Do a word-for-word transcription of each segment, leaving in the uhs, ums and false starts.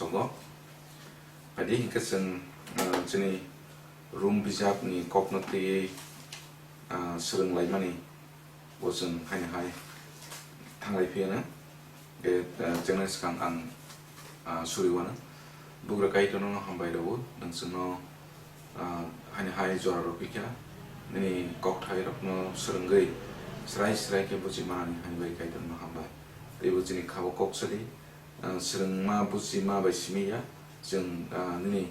Tongo. Phaidi hinkhe chwng, ah, chini Rom bijapni kokno twiwi, ah, swrwng laimani bo chwng haino hai thanglai phiyano. Hinkhe, ah, chengna swkang ang, ah, suriwano. Bugra Kaitorno hambai rwo, nwng chwngno, ah, haino hai jora rw phikha, nini kokthairokno swrwngwi srai srai khe buji manani hani bai Kaitorno hambai. Teibo chini khabo kok sadi, ah, swrwngma buchima bai simi ya, chwng, ah, nini,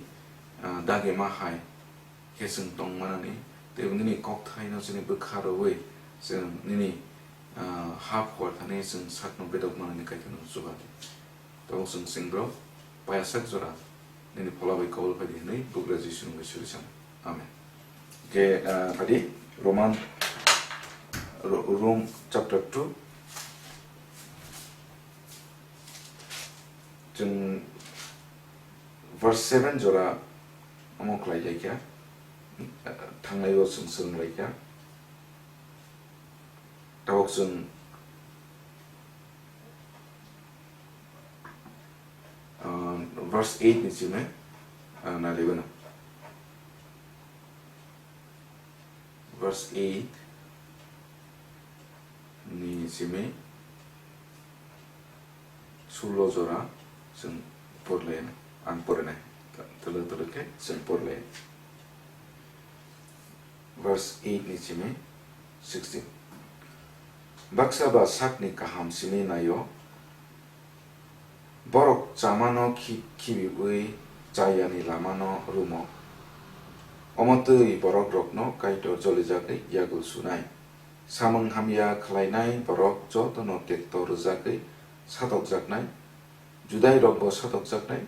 ah, dagima hai khe chwng tong manani, tei nini kokthaino chini bwkha rwui chwng nini, ah, ha phuar thani chwng sakno bedok manani Kaitorno chuba di. Tabuk chwng chwngno paiyasak jora nini phola bai kobol phaidi hwnwi Bugra Jisu mungwi suri sano. Amen. Khe, ah, phaidi Roman, Ro-, Rom chapter two. Chwng verse seven jora omo khlai laikha, thangnai o chwng swrwng laikha. Tabuk chwng, ah, verse eight ni simi, ah, nai laibano. Verse eight ni simi sullo jora chwng porlainai, ang porinai, tolo tolo khe chwng porlai. Verse eight ni simi sixteen. Baksa ba sakni kaham simi naio, borok chamano khi-, khibiwi chayani lamano rumo. Omo twi borokrokno Kaitor jolijagwi yagul sunai. Samung hamya khlainai borok jotono tekto rwjagwi satokjaknai. Judairokbo satokjaknai,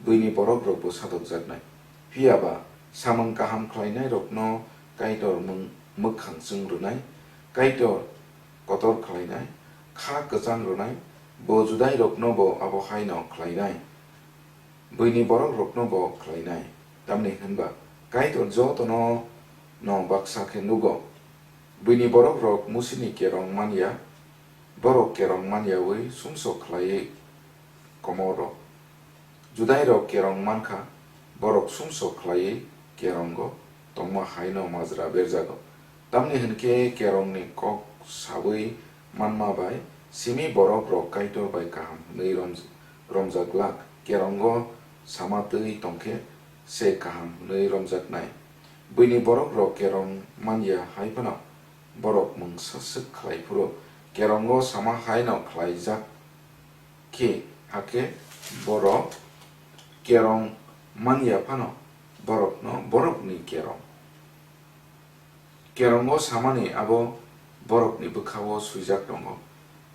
buini borokrokbo satokjaknai. Phiya ba samung kaham khlainairokno Kaitor mwng-, mwkhang chwng rwnai, Kaitor kotor khlainai, kha kwchang rwnai, bo Judairoknobo abo haino khlainai, buini borokroknobo khlainai. Tamni hwn ba Kaitor jotono no baksa khe nugo. Buini borokrok Musini kerong man ya, borok kerong man yaui sumsok khlaiwi komorrok. Judairok kerong man kha, borok sumsok khlaiwi kerongo tongma haino majra berjago. Tamni hwn khe kerongni kok saui manma bai simi borokrok Kaitor bai kaham hwnwi rom-, romjak glak. Kerongo sama twi tong khe se kaham hwnwi romjaknai. Buini borokrok kerong man ya hai phano borok mungsa swk khlai phuru kerongo sama haino khlaijak khe, hakhe borok kerong man ya phano borokno borokni kerong. Kerongo samani abo borokni bwkha-o swijak tongo.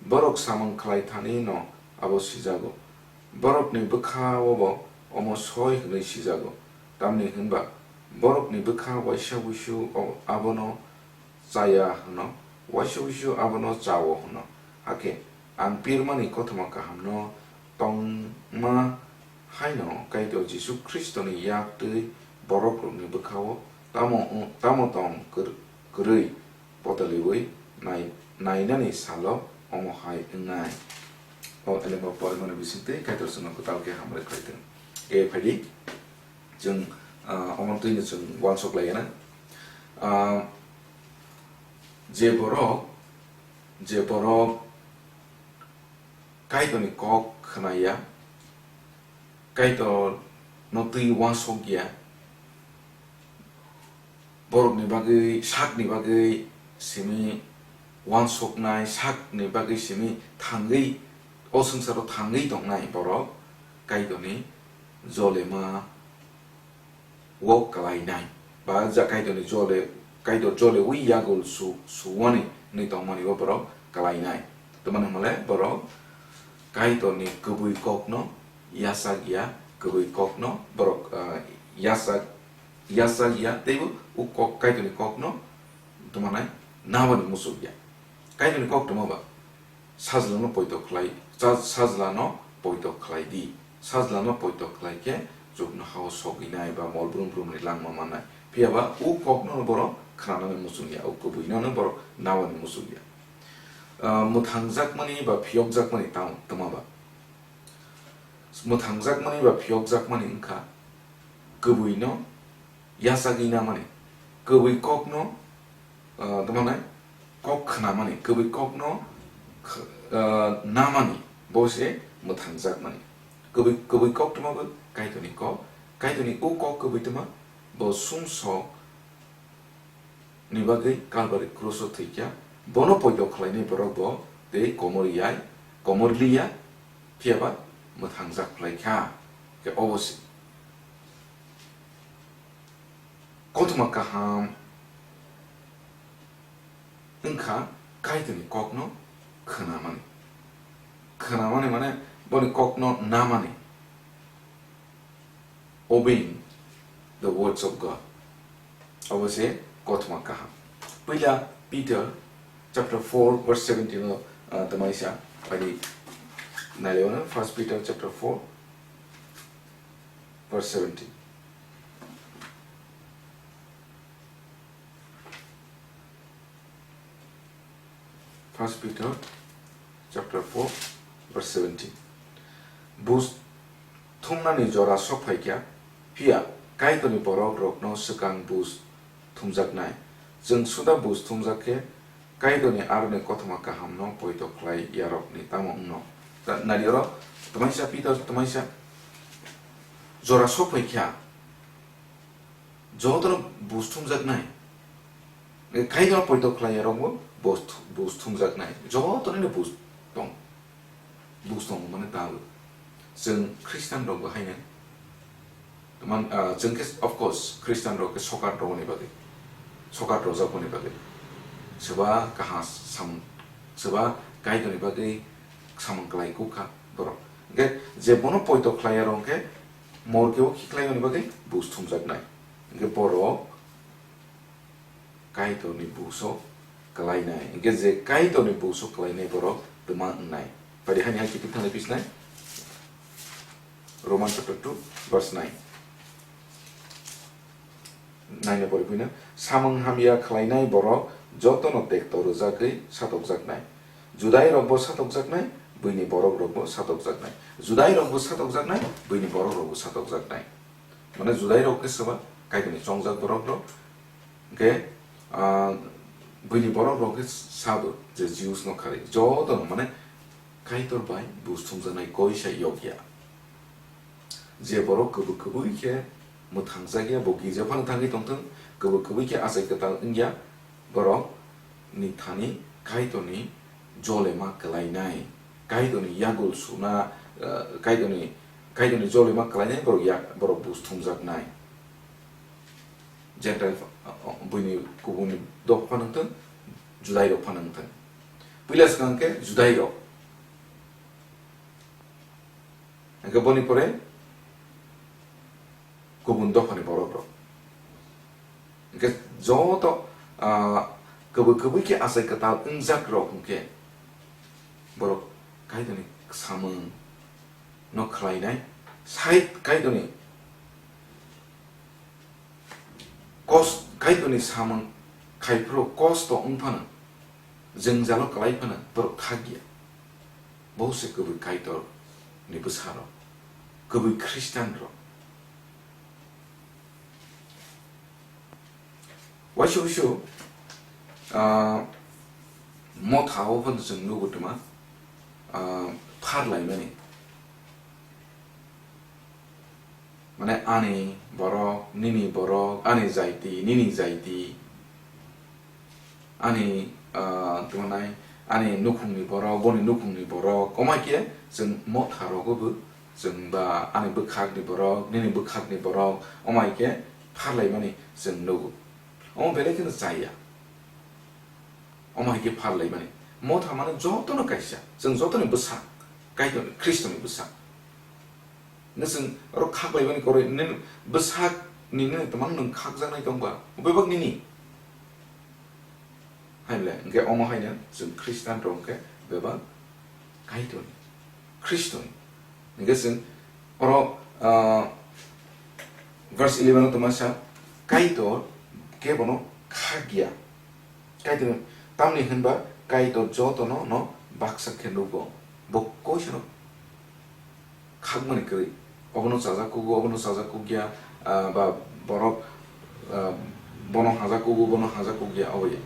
Borok samung khlai thani'-no abo sijago. Borokni bwkha-o bo omo soi hwnwi sijago. Tamni hwn ba borokni bwkha waisa wuisu o-, abono cha ya hwno, waisa wuisu abono cha-o hwno. Hakhe ang pirmani kothoma kahamno tongma haino Kaitor Jisu Khristoni yak twi borokrokni bwkha-o tamo wng-, tamo tong kwr-, kwrwi potoliui nai-, nainani salo omo hai wngnai. O elemba porimani bisingtwi Kaitor chwngno kwtal khe hambai khlai thung. E phaidi, chwng, ah, omo twino chwng uansuk lai gana. Ah, je borok, je borok Kaitorni kok khna ya, Kaitorno twi uansuk ya, borokni bagwi, sakni bagwi simi uansuknai, sakni bagwi simi thangwi, o swngcharo thangwi tongnai borok Kaitorni jolema o kwlainai, ba ja Kaitorni jole, Kaitor joleui yagul su-, suwani hwnwi tongmani o borok kwlainai. Tamani hwnle borok Kaitorni kwbui kokno yachak ya, kwbui kokno borok, ah, yachak, yachak ya, teibo o kok, Kaitorni kokno tongmanai nabani muchuk ya. Kaitorni kok tongma ba? Sajlano poito khlai, sa-, sajlano poito khlai di. Sajlano poito khlai khe chuknohao sogwinai ba mol brum brumni langma mannai. Phiya ba o kokno borok khnanani muchung ya, o kwbwino borok nabani muchung ya. Ah, mwthangjakmani ba phiyokjakmani tamo twma ba? mwthangjakmani ba phiyokjakmani wngkha kwbwino yachagwi namani, kwbwi kokno, ah, tamo hwnai kok khnamani, kwbwi kokno kh-, ah, namani, bo se mwthangjakmani. Kwbwi, kwbwi koktwma bo Kaitorni kok, Kaitorni o kok kwbwitwma bo sumsok ni bagwi Kalbari kruso thwikha, bono poito khlainai borok bo tei komor yai, komor liya, phiyaba mwthangjak phlaikha. Khe obo se kothoma kaham wngkha Kaitorni kokno khwnamani. Khwnamani mane boni kokno namani. Obeying the words of God. Obo se kothoma kaham. Puila Peter chapter four verse seventeen o, ah, tamaisa phaidi nailaiwano, First Peter chapter four verse seventeen. First Peter chapter four verse seventeen. Bus thumnani jora sok phaikha, phiya Kaitorni borok rokno swkang bus thumjaknai. Chwng suda bus thumjak khe Kaitorni aroni kothoma kahamno poito khlai yarokni tamo wngno. Ta-, nari oro tamaisa Peter tamaisa jora sok phaikha. Jotono bus thumjaknai. Kaitorno poito khlaiyarokbo bus thu-, bus thumjaknai. Jotono bus tong. Bus tong mane ta. Chwng Christian rokbo haino. Tamo, ah, chwng khe, of course, Christian rok khe sokat rwmani bagwi. Sokat rwjakmani bagwi. Swba kaham samung, swba Kaitorni bagwi samung kwlai kuk kha borok. Hwnkhe je bono poito khlaiyarok hwnkhe morke o khiklaimani bagwi bus thumjaknai. Hwnkhe borok Kaitorni buso kwlainai. Hwnkhe je Kaitorni buso kwlainai borok twma wngnai. Pari hani hai kiphil thanglai pisnai. Roman chapter two verse nine. Naina pori phina, samung hamya khlainai borok jotono tekto rwjagwi satokjaknai. Judai rokbo satokjaknai, buini borok rokbo satokjaknai. Judai rokbo satokjaknai, buini borok rokbo satokjaknai. Mane Judai rok khe soba Kaitorni chongjak borok rok, hwnkhe, ah, buini borok rok khe sabo je Jews no kharwi. Jotono mane Kaitor bai bus thumjaknai koisa yokya. Je borok kwbwi kwbwi khe mwthangjakya, bo girja phano thangwi tongthwng, kwbwi kwbwi khe achai kwtal wngya, borok ni thani Kaitorni jolema kwlainai, Kaitorni yagul suna, eh, Kaitorni, Kaitorni jolema kwlainai borok ya-, borok bus thumjaknai. Gentile pha-, buini kubuni dopha phano wngthwng, Judai rok phano wngthwng. Puila swkang khe Judai rok. Hwnkhe boni pore kubun dophani borok rok. Hwnkhe joto, ah, kwbwi kwbwi khe achai kwtal wngjak rok hwnkhe borok Kaitorni samung no khlainai, sai Kaitorni kos-, Kaitorni samung khai phuru kosto wng phano, jwngjalo kwlai phano borok khakya. Bo se kwbwi Kaitor ni bwsa rok, kwbwi Christian rok. Waisa waisa, ah, motha o phano chwng nugo twma, ah, phar laimani. Mane ani borok, nini borok, ani jaiti, nini jaiti, ani, ah, tamo nai, ani nukhungni borok, boni nukhungni borok, omai khe chwng motha rogo bo chwng ba ani bwkhakni borok, nini bwkhakni borok, omai khe pharlaimani chwng nugo. Omo belai kheno chaya. Omo hai khe pharlaimani. Motha mane jotono kaisa, chwng jotoni bwsa, Kaitor Khristoni bwsa. Nwswng oro khaklaimani koroi, nini bwsakni nini twmang nwng khakjaknai tongba, bebak nini. Hai le, hwnkhe omo haino chwng Khristan rok hwnkhe bebak Kaitorni, Khristoni. Hwnkhe chwng oro, ah, verse eleven o tongma sa, Kaitor kebono khakya. Kaitor, tamni hwnba Kaitor jotono no baksa khe nugo. Bo koisano. khakmani kwrwi. Obono chajak kugo, obono chajak kukya, ah, ba borok, ah, bono hajak kugo, bono hajak kukya, obo ya.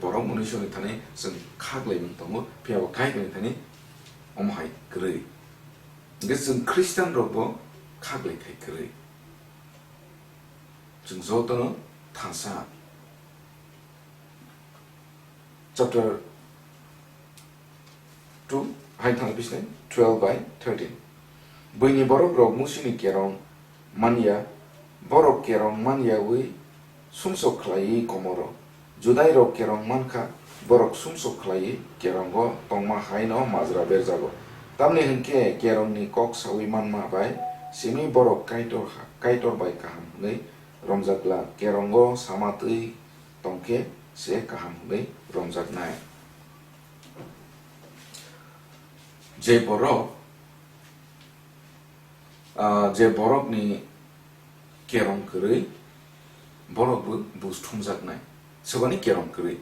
Borok mwnwisoni thani chwng khak laimung tongo, phiya bo Kaitorni thani omo hai kwrwi. Hwnkhe chwng Khristian rokbo khak lai thai kwrwi. Chwng jotono thansa. Chapter two, hai thang bisne twelve by thirteen. Buini borok rok Musini kerong manya, borok kerong manya wi sumsok khlaiwi komoro. Judai rok kerong mankha, borok sumsok khlaiwi kerongo tongma haino majra berjago. Tamni hwnkhe kerongni kok sawi manma bai simi borok Kaitor ha-, Kaitor bai kaham hwnwi romjak glak, kerongo sama twi tongkhe se kaham hwnwi romjaknai. Je borok, ah, je borokni kerong kwrwi, borok bo bus thumjaknai. Swbani kerong kwrwi.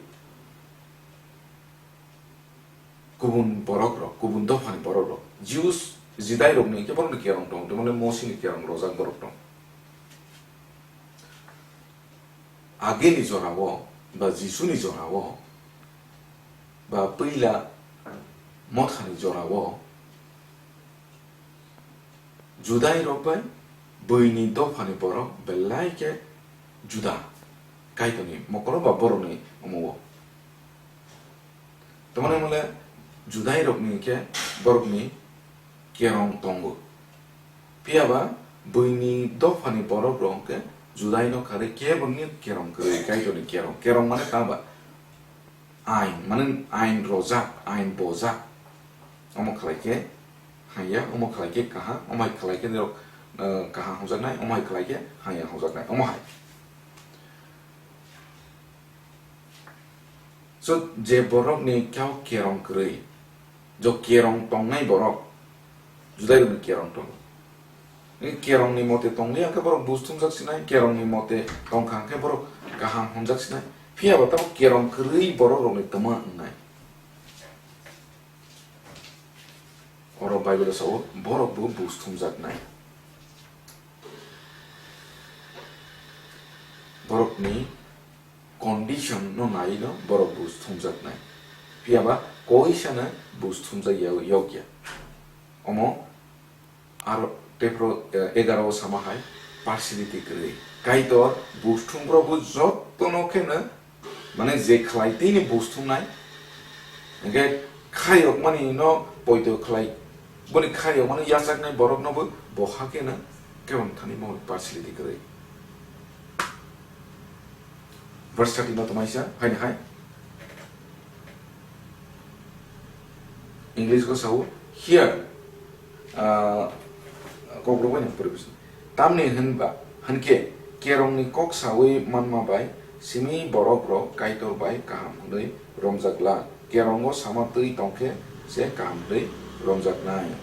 Kubun borok rok, kubun dophani borok rok. Jews, Judai rokni hwnkhe borokni kerong tongo, tei Mosini kerong rojak borok tongo. Ageni jorao ba Jisuni jorao ba puila mothani jorao Judai rok bai buini dophani borok belai khe juda, Kaitorni mokolo ba borokni omo-o. Tamoni mole Judai rokni khe borokni kerong tongo. Phiya ba buini dophani borok rok hwnkhe Judai no kharwi kebo ni kerong kwrwi, Kaitorni kerong. Kerong mane tamo ba? Ain, mane ain rojak, ain bojak. Omo khlai khe haiya, omo khlai khe kaham, omo hai khlai khe norok, eh, kaham hwnjaknai, omo hai khlai khe haiya hwnjaknai, omo hai. So, je borokni kau kerong kwrwi, jo kerong tongnai borok, Judairokni kerong tongo. Ni kerongni mote tongli hwnkhe borok bus thumjak sinai, kerongni mote tongkha hwnkhe borok kaham hwnjak sinai. Phiya ba tabuk kerong kwrwi borok rokni twma wngnai. Oro Bible o sao, borok bo bus thumjaknai. Borokni condition no nai no borok bus thumjaknai. Phiya ba koisa no bus thumjak ya, yokya. Omo aro tepro, eh, egaro o sama hai partiality kwrwi. Kaitor bus thumgrok bo jotono kheno mane je khlai tini bus thumnai, hwnkhe khairokmani no poito khlai, boni khairokmani yachaknai borokno bo bo hakhe no kebam thani bo partiality kwrwi. Verse thirty no tamaisa, haini hai. English go sao, here, ah, kokrok bai nang pore bisi. Tamni hwnba, hwnkhe, kerongni kok sawi manma bai, simi borok rok Kaitor bai kaham hwnwi romjak glak. Kerongo sama twi tongkhe se kaham hwnwi romjaknai.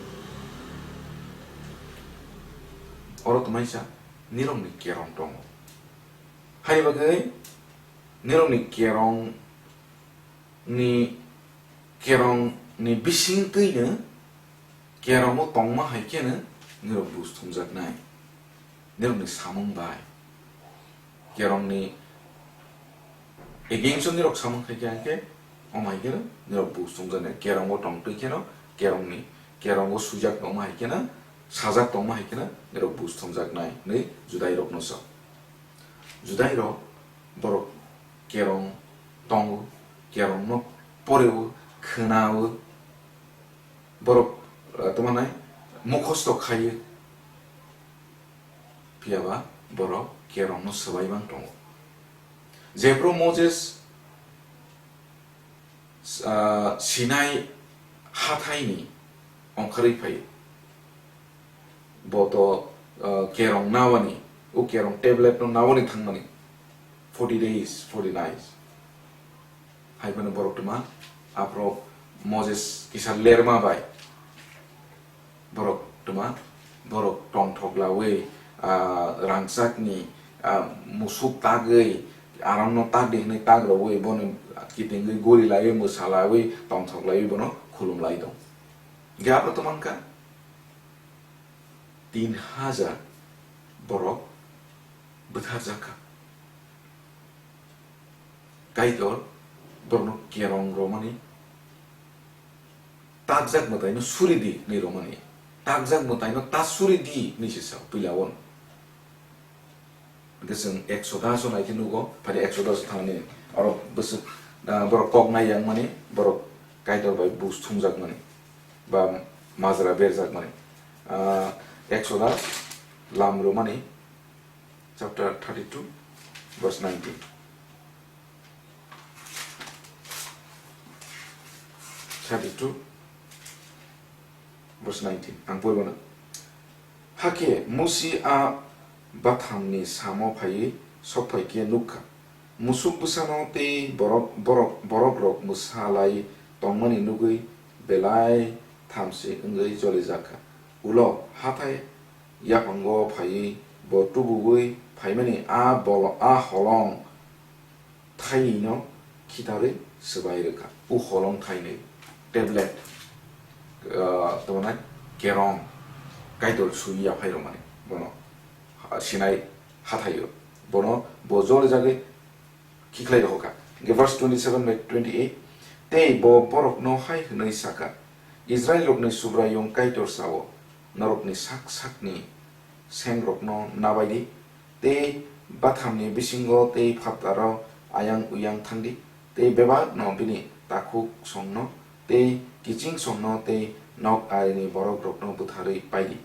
Oro tamaisa nirokni kerong tongo. Hai bagwi nirokni kerong ni, kerong ni bising twi no kerongo tongma hai khe no nirok bus thumjaknai. Nirok ni samung bai kerong ni against o nirok samung khai khe, hai khe omo hai khe no nirok bus thumjaknai. Kerongo tong twi khe no kerong ni, kerongo sujak tongma hai khe no, sajak tongma hai khe no nirok bus thumjaknai hwnwi Judai rok no sa. Judai rok borok kerong tongo, kerong no poreo, khwnao, borok, eh, tamo nai mukhosto khaio, phiya ba borok kerong no swbai mang tongo. Jephru Moses ah, Sinai hathaini ongkharwi phaio. Bo to, ah, kerong nawani, o kerong tablet no nawani thangmani forty days, forty nights. Hai phano borok tma, aphro Moses kisa lerma bai. Borok tma, borok tongthok lawi, ah, rangchakni, ah, musuk tagwi, aramno tagdi hwnwi tagrowi, bono kitingwi guri laiwi, mwsa laiwi, tongthok laiwi bono khulum lai tong. Hwnkhe aphro tma wngkha, Tin hajar borok bwtharjak kha. Kaitor borokno kerong romani, takjak mwtaino suri di hinwi romani, takjak mwtaino ta suri di hinwi se sao puila o. Hwnkhe chwng Exodus o naikhe nugo, phai Exodus thangni oro bwswk, ah, borok kok nai yang mani, borok Kaitor bai buj thumjak mani, ba majra berjak mani. Ah, Exodus lam romani chapter thirty-two, verse nineteen. Thirty-two, verse nineteen. Ang pori mano. Hakhe Musi a bathamni samo phaiwi sok phai khe nuk kha. Musuk bwsano tei borok, borok, borok rok mwsa lai tongmani nugwi belai thamchi wngwi jolijak kha. Ulo hathai yaphango phaiwi bo tubuwi phaimani a bolo-, a holong thainwino khitarwi swbai rwkha. U holong thainwi tablet, ah, tamo nai kerong Kaitor sui yaphai rwmani bono, ah, Sinai hathaio. Bono bo jolijagwi khikhlai rohorkha. Hwnkhe verse twenty-seven bai twenty-eight, tei bo borokno hai hwnwi sakha, Israilrokni Subraiyung Kaitor sao, norokni sak sakni sengrokno nabaidi, tei bathamni bisingo tei phataro ayang uyang thangdi, tei bebakno bini takhuk songno, tei kiching songno, tei nok arini borokrokno butharwi paidi.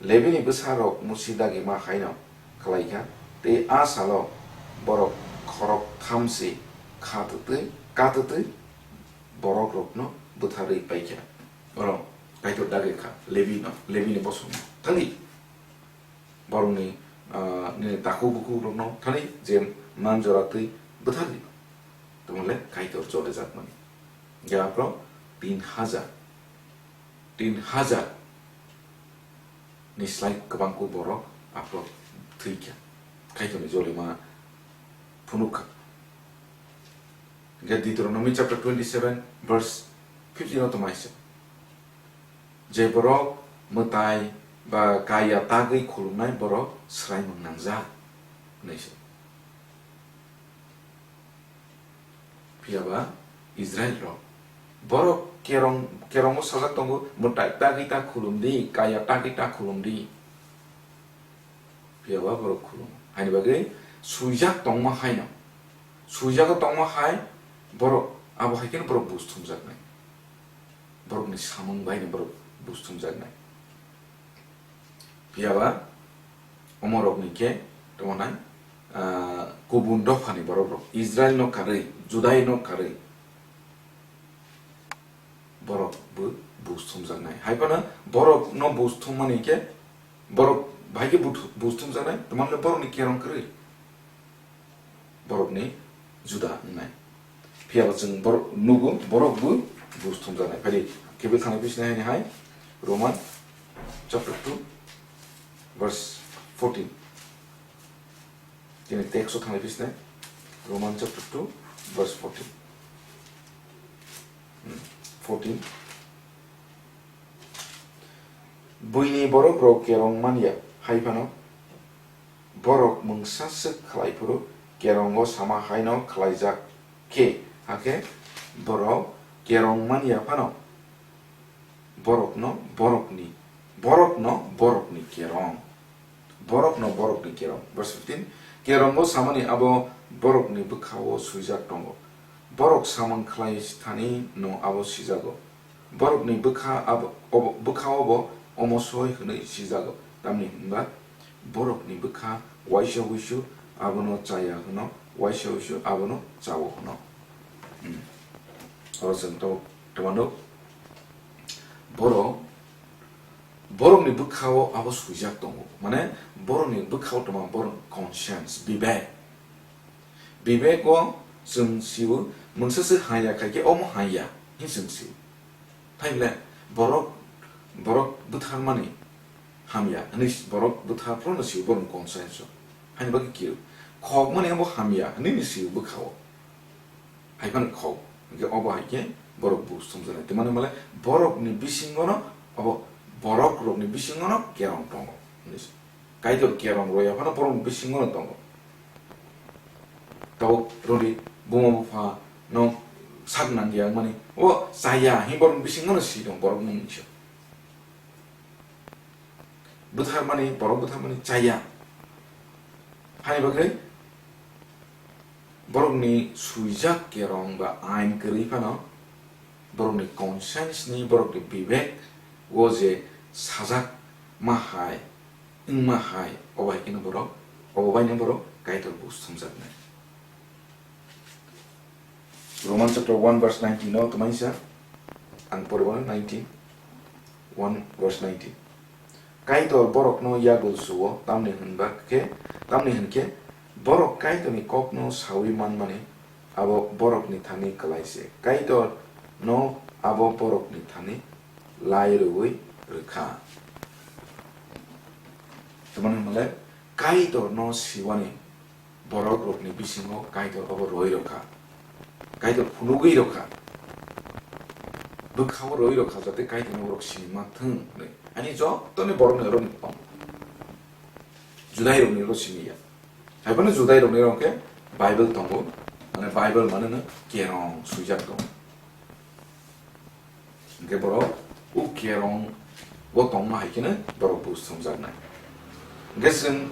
Lebini bwsarok Musi dagima haino khlai kha, tei a salo borok khorok thamchi khatwtwi, katwtwi borokrokno butharwi pai kha. Oro Kaitor dagi kha, Lebino, Lebini bosongno. Thangdi, borokni, ah, nini takhuk bukhukrokno thangdi, je man jora twi buthardi. Tamo le Kaitor jolijak mani. Hwnkhe aphro tin hajar, tin hajar ni slai kwbangkuk borok aphro thwi kha. Kaitorni jolima phunuk kha. Hwnkhe Deuteronomy chapter twenty-seven verse fifteen o tongmai se. Je borok mwtai ba kaya tagwi khulumnai borok swraimung nangjak, hwnwi se. Phiya ba Israilrok borok kerong, kerongo sajak tongo, mwtai tagwi ta khulum di, kaya tagwi ta khulum di. Phiya ba borok khulum. Haini bagwi swijak tongma haino. Swijago tongma hai borok, abo hai kheno borok buj thumjaknai. Borokni samung baino borok buj thumjaknai. Phiya ba omorokni khe tongmani, ah, kubun dophani borokrok, Israilno karwi, Judaino karwi borok bo buj thumjaknai. Hai phano borokno buj thummani khe borok bahai khe buj-, buj thumjaknai, tamo le borokni kerong kwrwi. Borokni Juda wngnai. Phiya bo chwng borok nugo, borok bo buj thumjaknai. Phai di, kebel thangwi bisinai hai, Roman chapter two, verse fourteen. Chini text o thangwi bisinai, Roman chapter two, verse fourteen. Hmm, fourteen. Buini borokrok kerong manya hai phano, borok mungsa swk khlai phuru kerongo sama haino khlaijak khe, hakhe borok kerong manya phano borokno borokni, borokno borokni kerong. Borokno borokni kerong. Verse fifteen, kerongo samani abo borokni bwkhao swijak tongo. Borok samung khlai thani no abo sijago. Borokni bwkha abo, obo, bwkha obo omo soi hwnwi sijago. Tamni hwnba borokni bwkha waisa wuisu abono chaya hwno, waisa wuisu abono chao hwno. Hmm. Oro chwng to, tomano borok, borokni bwkhao abo swijak tongo. Mane borokni bwkhao tongma borok conscience, bibek. Bibek o chwng sio, mungsa se hamya khai khe omo hamya hin chwng sio. Thaible borok, borok bwtharmani hamya hwnwi borok bwthar phano sio borok conscience o. Haini bagwi kio khokmani abo hamya hwnwi sio bwkhao. Hai phano khok, hwnkhe obo hai khe borok buj thumjaknai. Tei mani male borokni bisingono abo borok rokni bisingo no kerong tongo. Kaitor kerong rwya phano borokni bisingo no tongo. Tabuk rwdi buma bupha no sak nangya wngmani, o chaya hwnwi borokni bisingo no si tong borok mungni se. Bwtharmani, borok bwtharmani chaya. Hani bagwi borokni swijak kerong ba ain kwrwi phano borokni conscience ni, borokni bibek o je sajak ma hai, wngma hai, obo hai kheno borok, obo baino borok Kaitor buj thumjaknai. Roman chapter one verse nineteen no twmai sa, ang poribo nineteen, one verse nineteen. Kaitor borokno yagul suo, tamni hwnba khe, tamni hwn khe borok Kaitorni kokno saui manmani abo borokni thani kwlai se. Kaitor no abo borokni thani lai rwui rwkha. Tamani hwnle Kaitor no siwani borok rokni bisingo Kaitor obo roi rokha, Kaitor phunugwi rokha, bwkhao roi rokha, jate Kaitor no borok sini ma thung hwnwi. Ani jottoni borokni oro tong, Judai rokni oro sini ya. Haiphano Judai rokni oro khe Bible tongo, mane Bible mane no kerong swijak tongo. Hingke borok o kerong o tongma hai kheno borok buj thumjaknai. Hingke chwng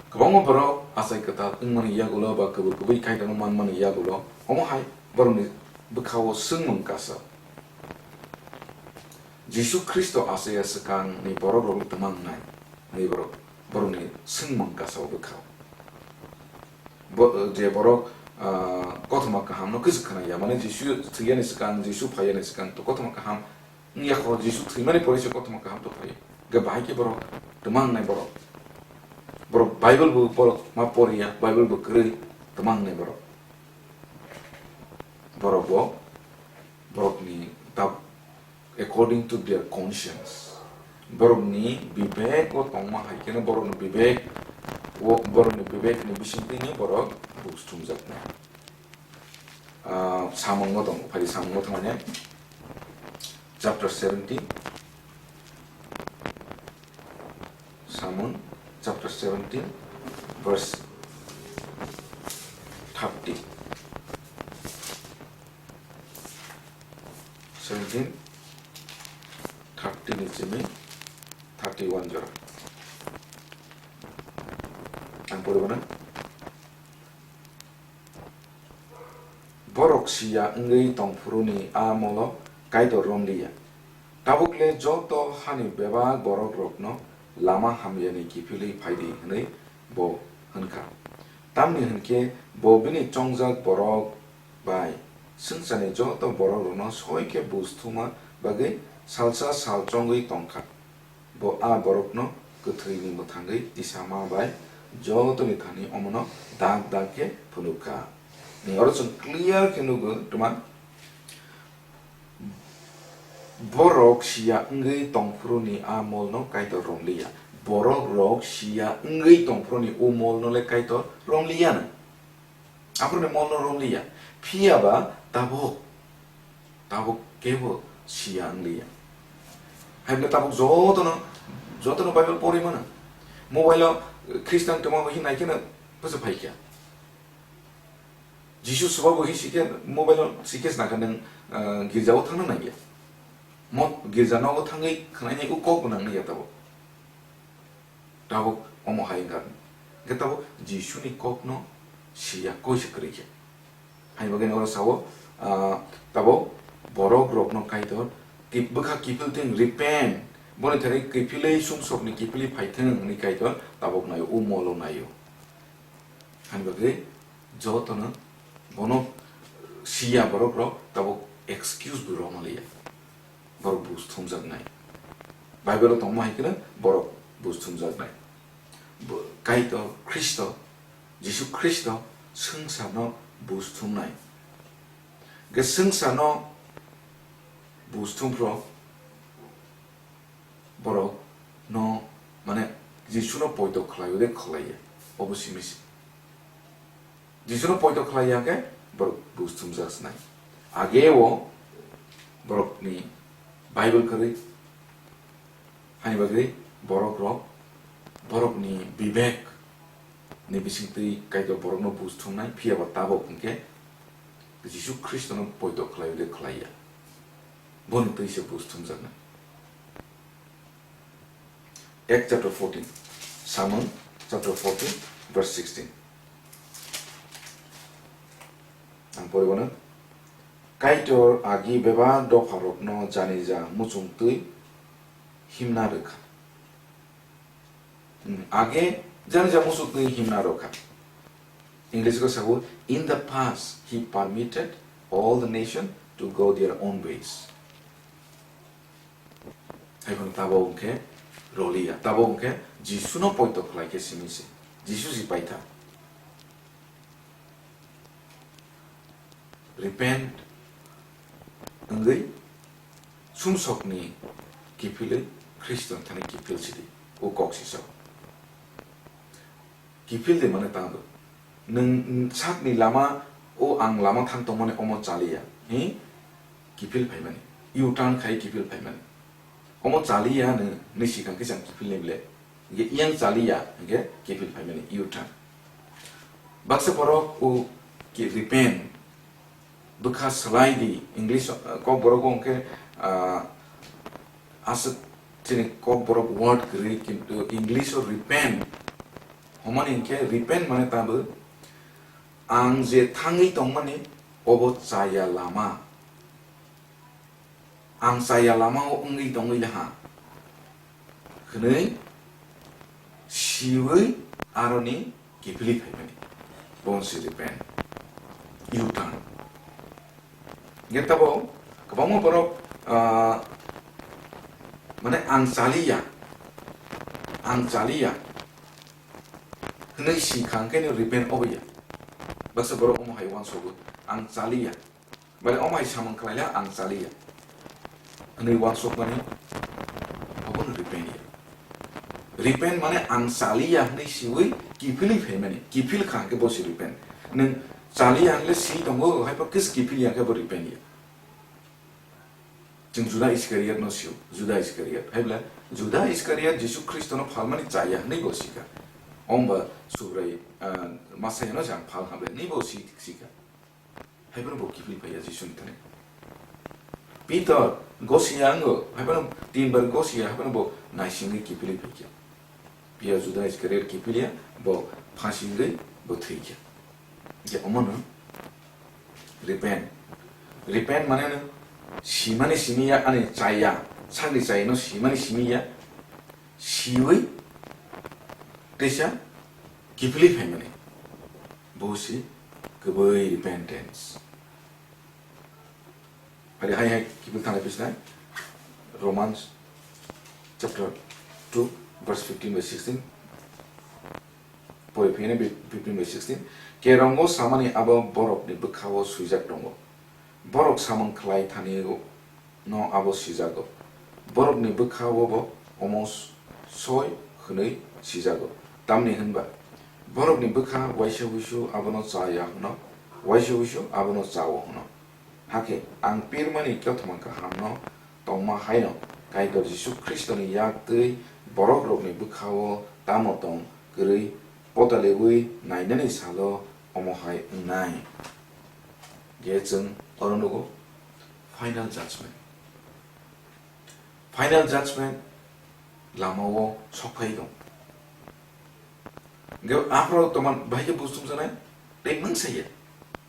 kwbangma borok achai kwtal wngmani yagulo ba kubui kubui kaitorno manmani yagulo omo hai borokni bwkhao swngmung kasa. Jisu Khristo achaiya swkangni borok rok twmang nai hwnwi borok, borokni swngmung kasa o bwkhao. Bo, je borok, ah, kothoma kahamno kwchwk khna ya, mane Jisu thwiyani swkang, Jisu phaiyani swkang to kothoma kaham wngya kho, Jisu thwimani pore se kothoma kaham to phai. Ge bahai khe borok twmang nai borok. Borok Bible bo borok ma poriya, Bible bo kwrwi twmang nai borok. Borok bo borokni tab-, according to their conscience. Borokni bibek o tongma hai kheno borokni bibek o, borokni bibek ni bisingtwi ni borok buj thumjaknai. Ah, samung no tongo, phai samung no thangmani chapter seventeen, Samung chapter seventeen, verse thirty. Seventeen, thirty ni simi thirty-one jora. Ang poribo na. Borok siya wngwi tongphuruni a molo Kaitor romliya. Tabukle joto hani bebak borokrokno lama hamyani kiphilwi phaidi hwnwi bo hwnkha. Tamni hwnkhe bo bini chongjak borok bai swngcharni joto borokrokno soi khe buj thuma bagwi salsa sal chongwi tongkha. Bo a borokno kwthwini mwthangwi tisama bai jotoni thani omono dak dak khe phunukha. Ni oro chwng clear khe nugo, twma? Borok siya wngwi tongphuruni a molno Kaitor romliya. Borok rok siya wngwi tongphuruni o molno le Kaitor romliyano. Aphuruni molno romliya. Phiya ba tabuk, tabuk kebo siya wngliya. Hai bwle tabuk jotono, jotono Bible pori mano. Mobile o, eh, Christian tongma bo hinai kheno bwswk phai kha. Jisu swba bo hi sikhe mobile o sikhe snakha nwng, eh, girja o thangna nangya. Mo girja nogo thangwi khwnainai o kok bo nang nangya tabuk. Tabuk omo hai wngkha. Hwnkhe tabuk Jisuni kokno siya koi se kwrwi khe. Hai bagwi oro sao, ah, tabuk borok rokno Kaitor ki-, bwkha kiphil thwng, repent, boni thani kiphilwi sumsokni kiphilwi phai thwng hwnwi Kaitor tabuk naio, o molo naio. Hani bagwi jotono bono siya borok rok tabuk excuse bo rwma liya. Borok buj thumjaknai. Bible o tongma hai kheno borok buj thumjaknai. Bo-, Kaitor Khristo, Jisu Khristo swngcharno buj thumnai. Ge swngcharno buj thumphro borok no, mane, Jisuno poito khlai de khlaiya, obo simi se. Jisuno poito khlai ya khe borok buj thumjak snai. Age o borokni Bible kwrwi. Hani bagwi borok rok, borok ni bibek ni bisingtwi Kaitor borok no bus thumnai, phiya ba tabok hwnkhe Jisu Khristo no poito khlai de khlai ya, boni twi se bus thumjaknai. Act chapter fourteen, Samung chapter fourteen, verse sixteen. Ang poribo no. Kaitor agi bebak dopharokno janija muchungtwi himna rwkha. Hmm, age janija muchungtwi himna rwkha. English ko sabo, "In the past, he permitted all the nation to go their own ways." Haiphano tabo hwnkhe roliya, tabo hwnkhe Jisuno poito khlai khe simi se, Jisu si paitha. Repent wngwi sumsokni kiphilwi Khristo thani kiphil sidi, o kok sisao. Kiphil de mane tangbo. Nwng sakni lama o ang lama thang tongmani omo chaliya. Hi? Kiphil phaimani. U-turn khai kiphil phaimani. Omo chaliya nwng, nwng sikang khe chang kiphil ni ble. Ge iyang chaliya, ge kiphil phaimani. U-turn. Baksa borok o ki repent. Bwkha swlai di, English, uh, Kokborok hwnkhe, uh, aswk chini Kokborok word kwrwi, kintu English o repent. Hwnmani hwnkhe repent mane tabo, ang je thangwi tongmani obo chaya lama. Ang chaya lama o wngwi tongwi laha. Hwnwi siwi aroni kiphilwi phaimani. Bonsi repent. U-turn. Hingke tabo kwbangma borok, ah, mane ang chaliya, ang chaliya hwnwi si kha hwnkhe no repent obo ya. Baksa borok omo hai uansogo, ang chaliya. Mane omo hai samung khlaila ang chaliya hwnwi uansukmani, obono repent ya. Repent mane ang chaliya hwnwi siwi kiphilwi phaimani, kiphil kha hwnkhe bo se repent. Nwng chaliya hwnle si tongo, haiba kis kiphil ya hwnkhe bo repent ya. Chwng Juda Iskariot no sio, Juda Iskariot. Haibla Juda Iskariot Jisu Khristo no phalmani chaya hwnwi bo sikha. Omba Subrai, ah, Masaya no jang phal hamle hwnwi bo si-, sikha. Haiphano bo kiphilwi phaiya Jisuni thani. Peter gosiya wngo, haiphano tinbar gosiya, haiphano bo naisingwi kiphilwi phaikha. Phiya Juda Iskariot kiphilya, bo phasi wngwi bo thwikha. Je omono repent. Repent mane no simani simiya, ani chaya, sakni chayano simani simiya, siwi teisa kiphilwi phaimani. Bo si kwbwi repentance. Hari hai hai kiphil thanai pisnai. Romans chapter two verse fifteen by sixteen. Pori phiyani fifteen by sixteen. Kerongo samani abo borokni bwkhao swijak tongo. Borok samung khlai thani no abo sijago. Borokni bwkha o bo omo soi hwnwi sijago. Tamni hwnba borokni bwkha waisa wuisu abono cha ya hwno, waisa wuisu abono cha-o hwno. Hakhe ang pirmani kothoma kahamno tongma haino Kaitor Jisu Khristoni yak twi borokrokni bwkha-o tamo tong kwrwi potaliwi nainani salo omo hai wngnai. Je chwng oro nugo final judgment. Final judgment lama-o sokphai tong. Hingke aphro toman bahai khe bus thumjaknai, tei mungsa ya.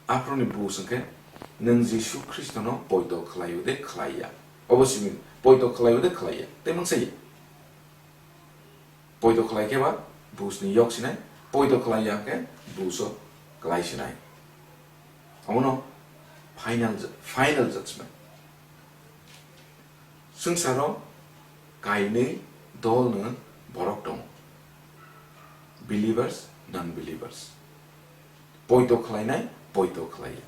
Aphro ni bus hingke nwng Jisu Khristo no poito khlai o de khlai ya. Obo simi poito khlai o de khlai ya, tei mungsa ya. Poito khlai khe ba bus ni yok sinai, poito khlai ya khe bus o klai sinai. Omono final ju-, final judgment. Swngsaro kainwi dol no borok tongo, believers, non-believers. Poito khlainai, poito khlai ya.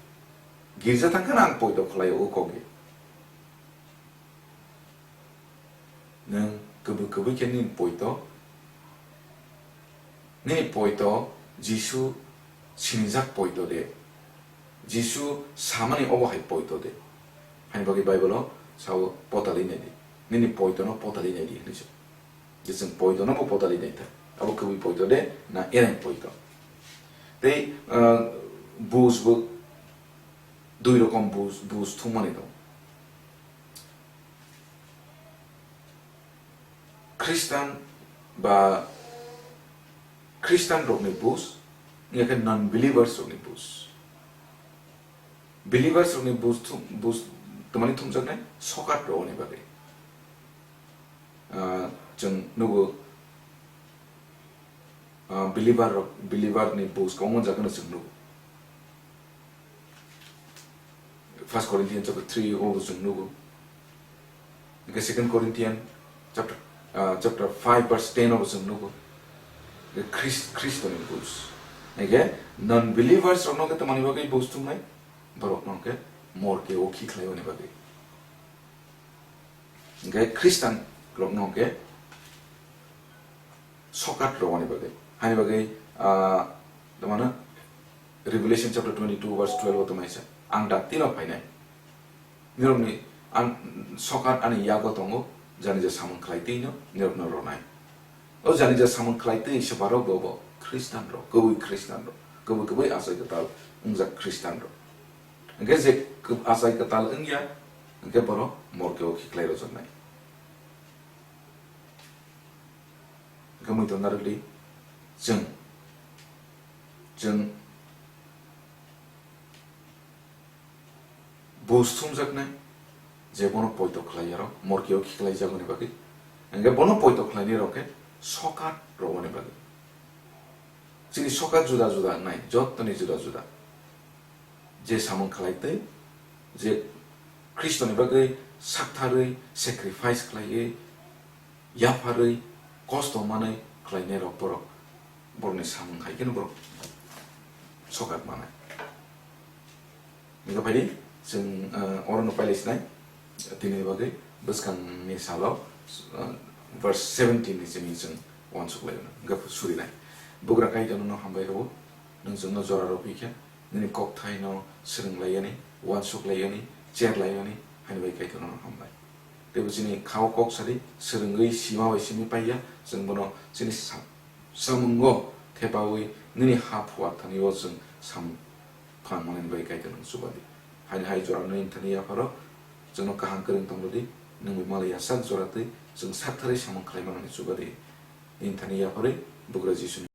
Girja thangkhana ang poito khlai o kok ya. Nwng kwbwi kwbwi khe nini poito, nini poito Jisu sinijak poito de, Jisu samani obo hai poito de. Haini bagwi Bible-o sao potali nai di, nini poito no potali nai di hinwi sa. Je chwng poito no bo potali nai ta. Abo kwbwi poito de na ereng poito. Tei, ah, bus bo dui rokom bus, bus thumani dong. Christian ba Christian rokni bus, wngya khe non-believers rokni bus. Believers rokni bus thum-, bus twmani thumjaknai sokat rogni bagwi. Ah, chwng nugo, ah, believer rok, believer ni bus kwbangma jaga no chwng nugo. First Corinthians chapter three o bo chwng nugo. Hingke Second Corinthians chapter, ah, chapter five verse ten o bo chwng nugo. Hingke Christ, Christ ni bus. Hingke non-believers rok no khe tamani bagwi bus thumnai, borok no khe morke o khi khlai oni bagwi. Hingke Christian rok no khe sokat rogani bagwi. Hani bagwi, ah, tamano Revelation chapter twenty-two verse twelve o tongmai sa, "Ang dakti no phainai. Nirokni ang sokat ani yago tongo, jani je samung khlai twi no nirokno ronai." O jani je samung khlai twi se borok bo, bo Christian rok, kwbwi Christian rok, kwbwi kwbwi achai kwtal wngjak Christian rok. Hingke je kwb-, achai kwtal wngya, hingke borok morke o khiklai rojak nai. Hingke muiton narwk di, chwng, chwng bus thumjaknai, je bono poito khlai ya rok, morke o khiklai jagoni bagwi. Hingke bono poito khlainai rok khe sokat rogoni bagwi. Chini sokat juda juda wngnai, jottoni juda juda. Je samung khlai twi, je Khristoni bagwi saktharwi, sacrifice khlaiwi, yapharwi, kosto manwi khlainai rok borok, borokni samung hai kheno borok sokat manai. Hingke phaidi, chwng, ah, orono pailai sinai, tini bagwi bwskangni salo, ah, verse seventeen ni simi chwng uansuk lai mano, hingke surinai. Bugra Kaitor nono hambai rwo, nwng chwngno jora rw phi khe, nini kokthaino swrwng lai yani, uansuk lai yani, cher lai yani, hani bai Kaitor nono hambai. Teibo chini khao kok sadi, swrwngwi sima bai simi paiya, chwng bono chini sa-, samungo thepawi nini ha phuar thani o chwng samung phan manani bai Kaitor nwng chubadi. Haini hai jora nini thani yapharo chwngno kaham kwrwng tong rwdi, nwng bai malai ya sak jora twi chwng saktharwi samung khlai manani chubadi. Nini thani yapharwi Bugra Jisuni